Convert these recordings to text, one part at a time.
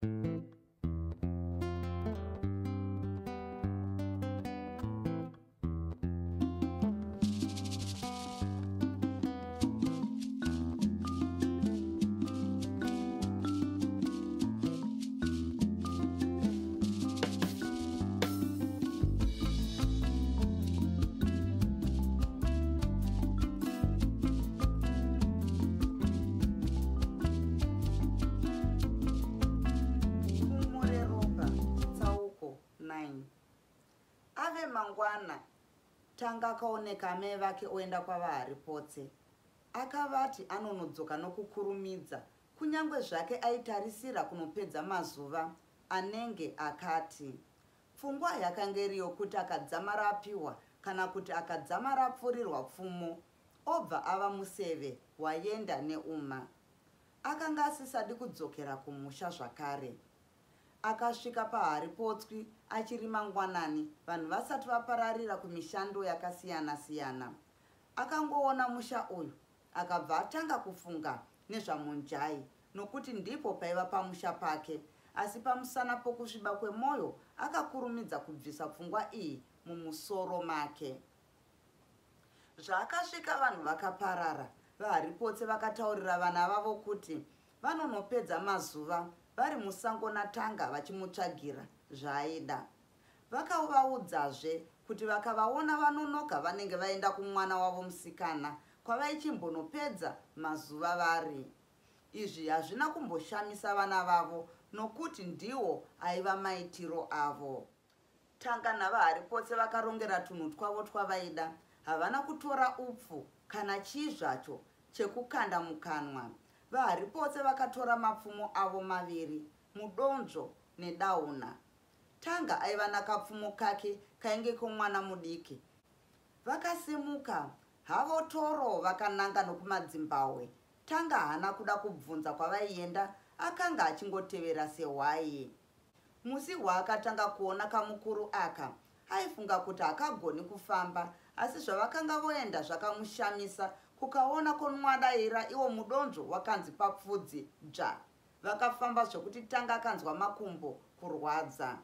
Pfumo reropa, Tsauko 9. Ave mangwana, Tanga akaoneka amai vake oenda kwaVaHaripotse. Akavati anonodzoka nokukurumidza kunyangwe zvake aitarisira kunopedza mazuva anenge akati. Pfungwa yakanga iri yokuti akadzamara apiwa kana kuti akadzamara apfurirwa pfumo obva ava museve wayenda neuma. Akanga asisadi kudzokera kumusha zvakare. Akasvika paHaripotswi achiri mangwanani vanhu vasati vapararira kumishando yakasiyana-siyana. Akangoona musha uyu akabva atanga kufunga nezvaMunjai nokuti ndipo paiva pamusha pake asi pamusana pokusviba kwemwoyo akakurumidza kubvisa pfungwa iyi mumusoro make. Zvaakasvika vanhu vakaparara, VaHaripotse vakataurira vana vavo kuti vanonopedza mazuva vari musango naTanga vachimutsvagira zvaaida. Vakavaudzazve kuti vakavaona vanonoka vanenge vaenda kumwana wavo musikana kwavaichimbonopedza mazuva vari. Izvi hazvina kumboshamisa vana vavo nokuti ndiwo aiva maitiro avo. Tanga naVaHaripotse vakarongera tunhu twavo twavaida. Havana kutora upfu kana chii zvacho chekukanda mukanwa. VaHaripotse vakatora mapfumo avo maviri, mudonzvo nedauna. Tanga aiva nakapfumo kake kainge komwana mudiki. Vakasimuka havo toro vakananga nokumadzimbahwe. Tanga haana kuda kubvunza kwavaienda akanga achingotevera sehwai. Musi waakatanga kuona kamukuru aka aifunga kuti hakagoni kufamba asi zvavakanga voenda zvakamushamisa kukaona konwadaira iwo mudonzvo wakanzi papfudzi dzva. Vakafamba zvekuti Tanga akanzwa makumbo kurwadza.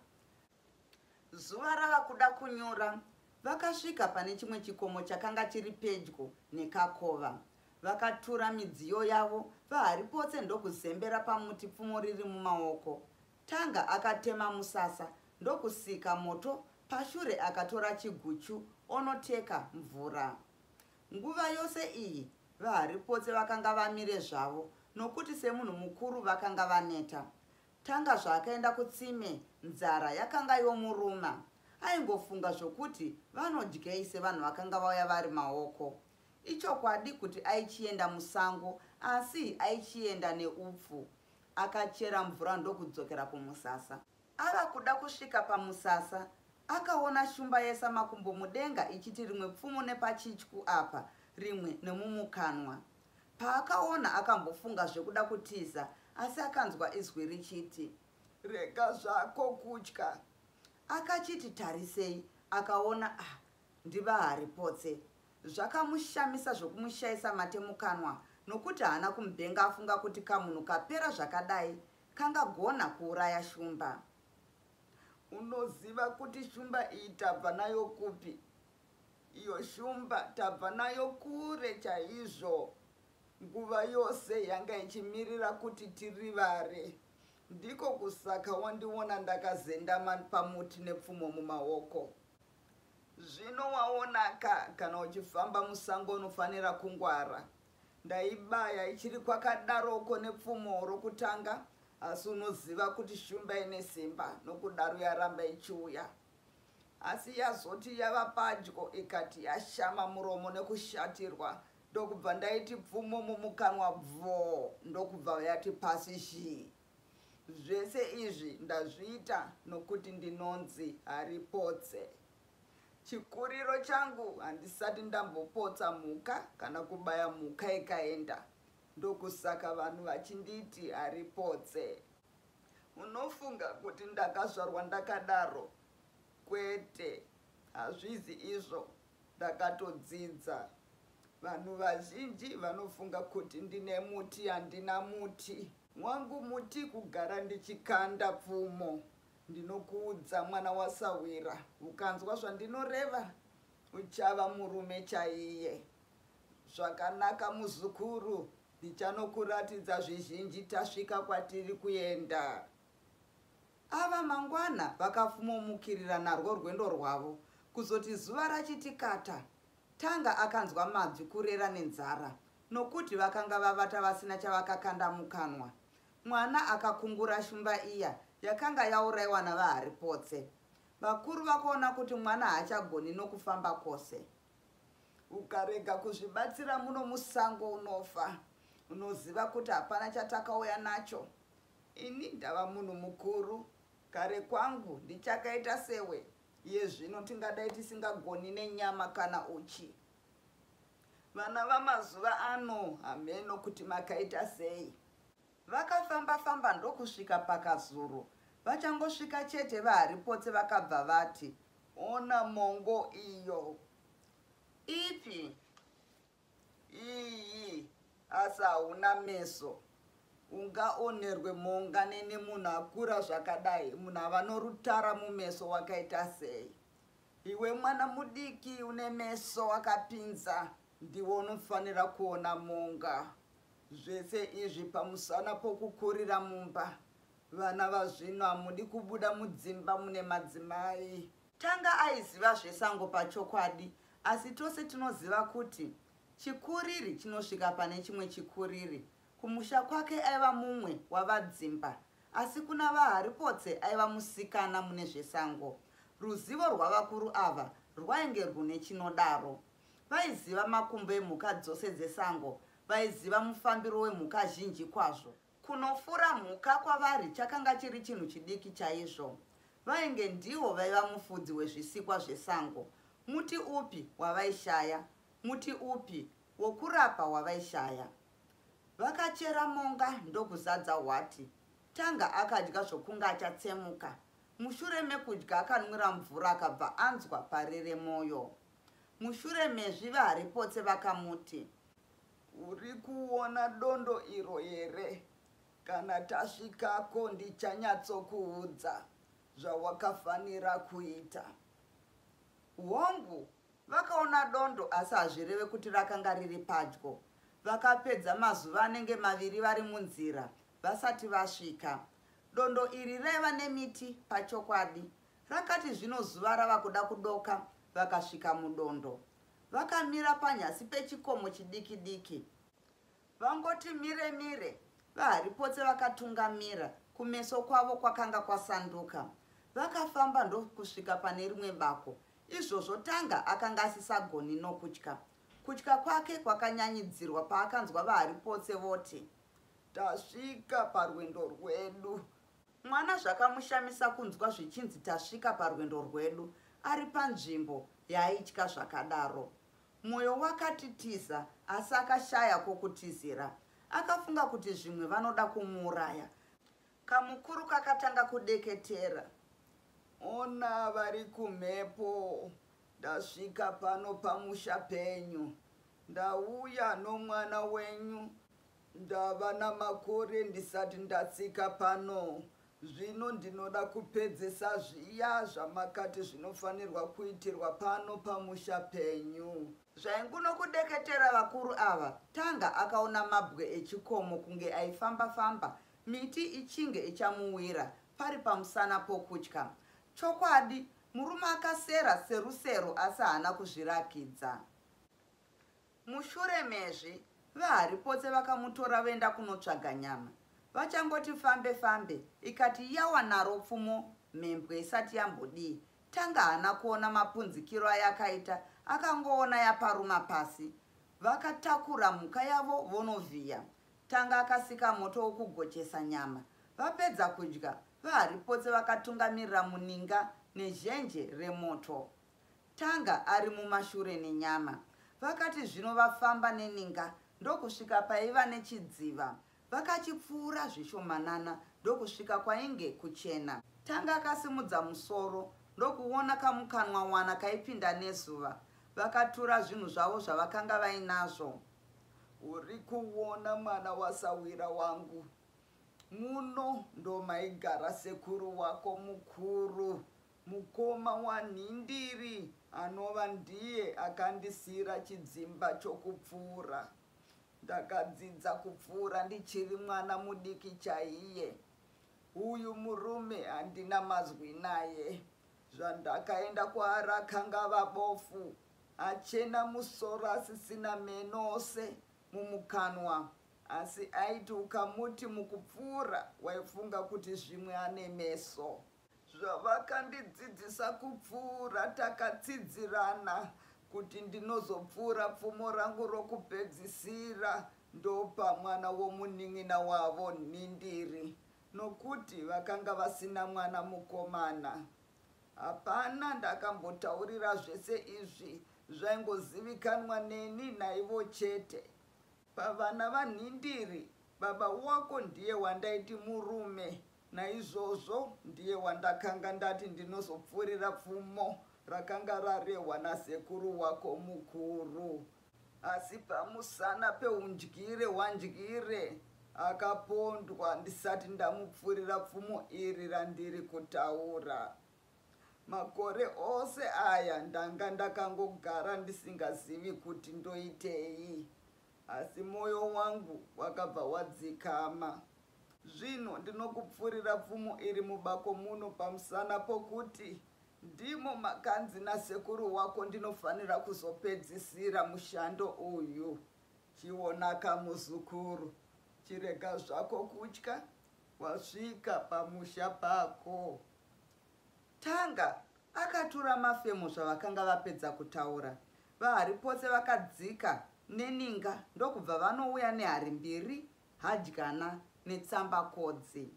Zuva rava kuda kunyura, vakasvika pane chimwe chikomo chakanga chiri pedyo nekakova. Vakatura midziyo yavo, VaHaripotse ndokuzembera pamuti pfumo riri mumaoko. Tanga akatema musasa ndokusika moto pashure akatora chiguchu onoteka mvura. Nguva yose iyi VaHaripotse vakanga vamire zvavo nokuti semunhu mukuru vakanga vaneta. Tanga zvaakaenda kutsime nzara yakanga yomuruma. Aingofunga zvokuti vanodyei sevanhu vakanga vauya vari maoko. Ichokwadi kuti aichienda musango asi aichienda neupfu. Akachera mvura ndokudzokera kumusasa. Ava kuda kusvika pamusasa, akaona shumba yaisa makumbo mudenga ichiti rimwe pfumo nepachityu apa rimwe nemumukanwa. Paakaona akambofunga zvekuda kutiza asi akanzwa izwi richiti. Rega zvako kutya. Akachiti tarisei akaona ah ndiVaHaripotse. Zvakamushamisa zvokumushaisa mate mukanwa nokuti haana kumbenge afunga kuti kamunhu kapera zvakadai kangagona kuuraya shumba. Unoziva kuti shumba iyi tabva nayo kupi? Iyo shumba tabva nayo kure chaizvo. Nguva yose yanga ichimirira kuti tirivare. Ndiko kusaka wandiona ndakazendama pamuti nepfumo mumaoko. Zvino waonaka kana uchifamba musango unofanira kungwara. Ndaibaya ichiri kwakadaroko nepfumo rokutanga asi unoziva kuti shumba ine simba nokudaro yaramba ichiuya. Asi yazoti yava padyo ikati yashama muromo nekushatirwa ndokubva ndaiti pfumo mumukanwa bvoo ndokubva yati pasi zhii. Zvese izvi ndazviita nokuti ndinonzi Haripotse. Chikuriro changu handisati ndambopotsa mhuka kana kubaya mhuka ikaenda. Ndokusaka vanhu vachinditi Haripotse. Unofunga kuti ndakazvarwa ndakadaro? Kwete, hazvizi izvo. Ndakatodzidza. Vanhu vazhinji vanofunga kuti ndine muti, handina muti. Wangu muti kugara ndichikanda pfumo. Ndinokuudza mwana wasahwira, ukanzwa zvandinoreva uchava murume chaiye. Zvakanaka muzukuru, ndichanokuratidza zvizhinji tasvika kwatiri kuenda. Ava mangwana vakafumomukirira narwo rwendo rwavo. Kuzoti zuva rachiti kata, Tanga akanzwa mabvi kurera nenzara nokuti vakanga vavata vasina chavakakanda mukanwa. Mwana akakungura shumba iya yakanga yauraiwa naVaHaripotse. Vakuru vakaona kuti mwana haachagoni nokufamba kwose. Ukarega kuzvibatsira muno musango unofa. Unoziva kuti hapana chatakauya nacho. Ini ndava munhu mukuru. Kare kwangu ndichakaita sewe. Iye zvino tingadai tisingagoni nenyama kana uchi. Vana vamazuva ano hameno kuti makaita sei. Vakafamba-famba ndokusvika pakazuru. Vachangosvika chete vaHaripotse vakabva vati, Ona mongo iyo. Ipi? Iyi, asi hauna meso. Ungaonerwe monga neni munhu akura zvakadai, munhu ava norutara mumeso wakaita sei? Iwe mwana mudiki une meso akapinza, ndiwe unofanira kuona monga. Zvese izvi pamusana pokukurira mumba. Vana vazvino hamudi kubuda mudzimba mune madzimai. Tanga aiziva zvesango pachokwadi asi tose tinoziva kuti chikuriri chinosvika pane chimwe chikuriri. Kumusha kwake aiva mumwe wavadzimba asi kuna VaHaripotse aiva musikana mune zvesango. Ruzivo rwavakuru ava rwainge rwune chinodaro. Vaiziva makumbo emhuka dzose dzesango, vaiziva mufambiro wemhuka zhinji kwazvo. Kunofura mhuka kwavari chakanga chiri chinhu chidiki chaizvo. Vainge ndivo vaiva mufudzi wezvisikwa zvesango. Muti upi wavaishaya? Muti upi wokurapa wavaishaya? Vakachera monga ndokuzadza hwati. Tanga akadya zvokunge achatsemuka. Mushure mekudya akanwira mvura akabva anzwa parere moyo. Mushure mezvi vaHaripotse vakamuti. Uri kuona dondo iro here? Kana tasvikako ndichanyatsokuudza zvawakafanira kuita. Hongu, vakaona dondo asi hazvireve kuti rakanga riri padyo. Vakapedza mazuva anenge maviri vari munzira vasati vasvika. Dondo iri raiva nemiti pachokwadi. Rakati zvino zuva rava kuda kudoka vakasvika mudondo. Vakamira panyasi pechikomo chidiki diki. Vangoti mire mire, VaHaripotse vakatungamira, kumeso kwavo kwakanga kwasanduka. Vakafamba ndokusvika pane rimwe bako. Izvozvo Tanga akanga asisagoni nokutya. Kutya kwake kwakanyanyidzirwa paakanzwa VaHaripotse voti. Tasvika parwendo rwedu. Mwana zvakamushamisa kunzwa zvichinzi tasvika parwendo rwedu ari panzvimbo yaaitya zvakadaro. Mwoyo wakati tiza asi akashaya kwokutizira. Akafunga kuti zvimwe vanoda kumuuraya. Kamukuru kakatanga kudeketera. Ona vari kumhepo, ndasvika pano pamusha penyu. Ndauya nomwana wenyu. Ndava namakore ndisati ndatsika pano. Zvino ndinoda kupedzesa zviya zvamakati zvinofanirwa kuitirwa pano pamusha penyu. Zvaingunokudeketera vakuru ava, Tanga akaona mabwe echikomo kunge aifamba-famba, miti ichinge ichamuwira pari pamusana pokutya. Chokwadi, murume akasera serusero asi haana kuzvirakidza. Mushure mezvi, VaHaripotse vakamutora voenda kunotsvaga nyama. Vachangoti fambe fambe, ikati yawa naro pfumo mhembwe isati yambodii. Tanga haana kuona mapunzikiro ayakaita, akangoona yaparuma pasi. Vakatakura mhuka yavo vonovhiya. Tanga akasika moto wokugochesa nyama. Vapedza kudya, VaHaripotse vakatungamirira muninga nezhenje remoto. Tanga ari mumashure nenyama. Vakati zvino vafamba neninga ndokusvika paiva nechidziva. Vakachipfuura zvishomanana ndokusvika kwainge kuchena. Tanga akasimudza musoro ndokuona kamukanwawana kaipinda nezuva. Vakatura zvinhu zvavo zvavakanga vainazvo. Uri kuona mwana wasahwira wangu? Muno ndomaigara sekuru wako mukuru, mukoma waNhindiri anova ndiye akandisiira chidzimba chokupfuura. Ndakadzidza kupfuura ndichiri mwana mudiki chaiye. Uyu murume handina mazwi naye. Zvandakaenda kwaari akanga ava bofu, achena musoro asisina meno ose mumukanwa asi aiti ukamuti mukupfuura waifunga kuti zvimwe ane meso. Zvavakandidzidzisa kupfuura takatsidzirana kuti ndinozopfuura pfumo rangu rokupedzisira ndopa mwana womunin'ina wavo Nhindiri nokuti vakanga vasina mwana mukomana. Hapana ndakambotaurira zvese izvi zvaingozivikanwa neni naivo chete. Pavana vaNhindiri, baba wako ndiye wandaiti murume, naizvozvo ndiye wandakanga ndati ndinozopfurira pfumo rakanga rarehwa nasekuru wako mukuru. Asi pamusana peundyire hwaNdyire, akapondwa ndisati ndamupfurira pfumo iri randiri kutaura. Makore ose aya ndanga ndakangogara ndisingazivi kuti ndoitei, asi moyo wangu wakabva wadzikama. Zvino ndinokupfurira pfumo iri mubako muno pamusana pokuti ndimo makanzi nasekuru wako ndinofanira kuzopedzisira mushando uyu. Chionaka muzukuru, chirega zvako kutya, wasvika pamusha pako. Tanga akatura mafemo zvavakanga vapedza kutaura. VaHaripotse vakadzika neninga ndokubva vanouya nehari mbiri, hadyana netsambakodzi.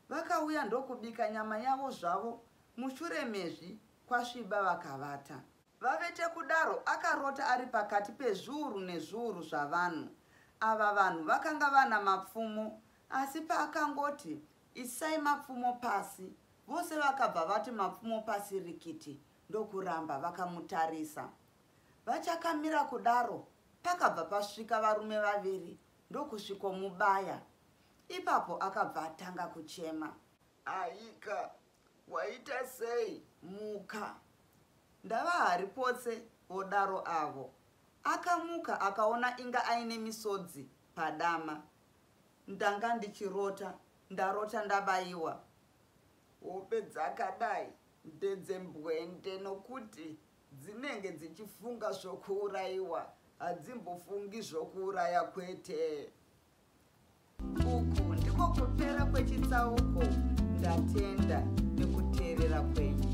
Vakauya ndokubika nyama yavo zvavo mushure mezvi kwasviba vakavata. Vavete kudaro akarota ari pakati pezviuru nezviuru zvavanhu. Ava vanhu vakanga vana mapfumo asi paakangoti isai mapfumo pasi vose vakabva vati mapfumo pasi rikiti ndokuramba vakamutarisa. Vachakamira kudaro pakabva pasvika varume vaviri ndokusvikomubaya. Ipapo akabva atanga kuchema. Aika, waita sei? Muka. Ndava Haripotse vodaro avo. Akamuka akaona inga aine misodzi padama. Ndanga ndichirota, ndarota ndabayiwa. Hope dzakadai ndedzembwende nokuti dzinenge dzichifunga zvokuurayiwa, hadzimbofungi zvokuuraya kwete. Uku ndiko kupera kwechitsauko. Ndatenda nekuteerera kwenyu.